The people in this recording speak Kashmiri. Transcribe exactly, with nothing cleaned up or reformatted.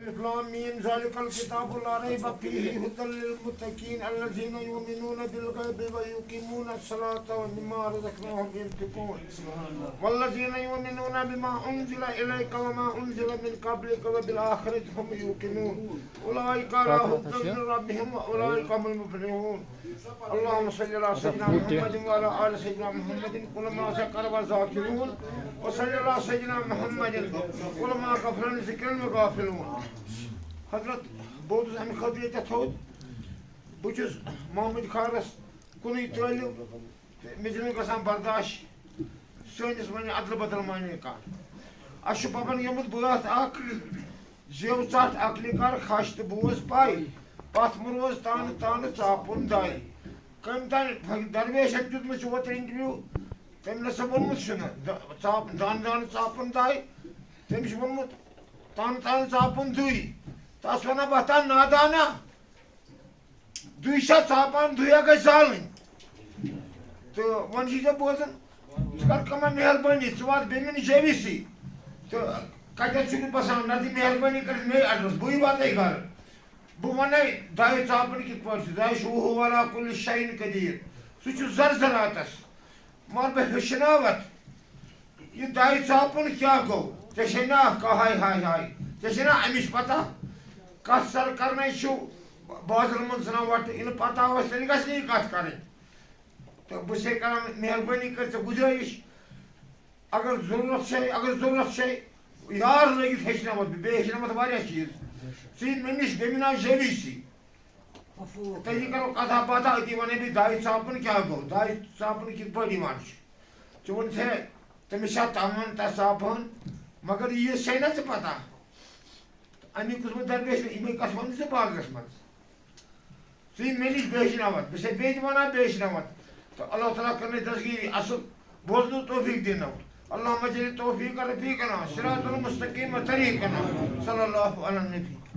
الم، ذلك الكتاب لا ريب فيه هدى للمتقين الذين يؤمنون بالغيب ويقيمون الصلاة ومما رزقناهم ينفقون. والذين يؤمنون بما أنزل إليك وما أنزل من قبلك وبالآخرة هم يوقنون. أولئك على هدى من ربهم وأولئك هم المفلحون. اللهم صل على سيدنا محمد وعلى آل سيدنا محمد، علماء ذكر وذاكرون، وصل على سيدنا محمد، علماء غفلان ذكر وغافلون. حضرت، بہٕ اوسُس اَمہِ خٲطرٕ ییٚتٮ۪تھ تھوٚد، بہٕ چھُس محمد خانَس کُنُے طٲلب، تہٕ مےٚ چھُنہٕ گژھان برداش سٲنِس وۄنۍ ادلہٕ بدل معنی کانٛہہ۔ اَسہِ چھُ پَبَن گٔمٕژ بٲتھ اَکھ، زیو ژٹھ عقلہِ کر خش تہٕ بوز پاے، پتھ مہ روز تانہٕ تانہٕ ژاپُن داے۔ کٔمۍ تانۍ درویشن دیُتمُت چھُ اوترٕ انٹرویو، تٔمۍ نہ سا ووٚنمُت چھُنہٕ، د-، ژاپ-، دانہٕ دانہٕ ژاپُن داے، تٔمۍ چھُ ووٚنمُت تانہٕ تانہٕ ژاپُن دُے۔ تس ونان بہٕ ہتا نادانا، دُے چھا ژاپان، دُے ہا گژھِ زالٕنۍ۔ تہٕ وۄنۍ چھُے ژےٚ بوزان، ژٕ کر کٲمہ مہربٲنی، ژٕ وات بیٚمہِ نِش جے وی سی۔ تہٕ کتٮ۪تھ چھُکھ بسان؟ نتہٕ مہربٲنی کٔرِتھ مے ایڈرس، بٕے واتے گرٕ۔ بہٕ وَنے دَیہِ ژاپٕنۍ کِتھ پٲٹھۍ چھِ، دَیہِ چھُ ہُہ وَلا کُلہِ شَیْءٍ قدیٖر، سُہ چھُ زَر زَراتَس۔ مگر بہٕ ہیٚچھناوَتھ، یہِ دَیہِ ژاپُن کیٛاہ گوٚو؟ ژےٚ چھے نا کانٛہہ ہاے ہاے ہاے، ژےٚ چھے نا اَمِچ پَتہ؟ کَتھ سَر کَرنَے چھُو بازرٕ منٛز ژھٕنان وَٹہٕ، یہِ نہٕ پَتہ اوس، تیٚلہِ گژھِ نہٕ یہِ کَتھ کَرٕنۍ۔ تہٕ بہٕ چھُسے کَران مہربٲنی کٔرِتھ ژےٚ گُزٲرِش، اگر ضروٗرت چھے، اگر ضروٗرت چھے، یار لٲگِتھ ہیٚچھناوَتھ بہٕ، بیٚیہِ ہیٚچھناوَتھ واریاہ چیٖز۔ ژٕ یہِ مےٚ نِش، بیٚمہِ ناو جے وی سی۔ تٔتی کَرو کَتھا باتھا، أتی وَنَے بہٕ دَیہِ ژاپُن کیٛاہ گوٚو، دَیہِ ژاپُن کِتھ پٲٹھۍ یِوان چھُ۔ ژٕ وَن ژےٚ تٔمِس چھا تَمَن تَتھ ژاپُن، مگر یہِ چھے نہ ژےٚ پَتہ۔ اَمی قٕسمٕچ درپیش نہٕ، یِمَے کَتھٕ وَن ژٕ باغَس منٛز۔ ژٕ یہِ مےٚ نِش بیٚچھناوَتھ، بہٕ چھُسے بیٚیہِ تہِ وَنان بیٚچھناوَتھ۔ تہٕ اللہ تعالیٰ کٔرنَے دستگیٖری اَصٕل بوزنُک توفیٖق دِنَو۔ اللہم اجعل توفیق رفیقنا صراط المستقیم طریقنا۔ صلی اللہ علی النبی۔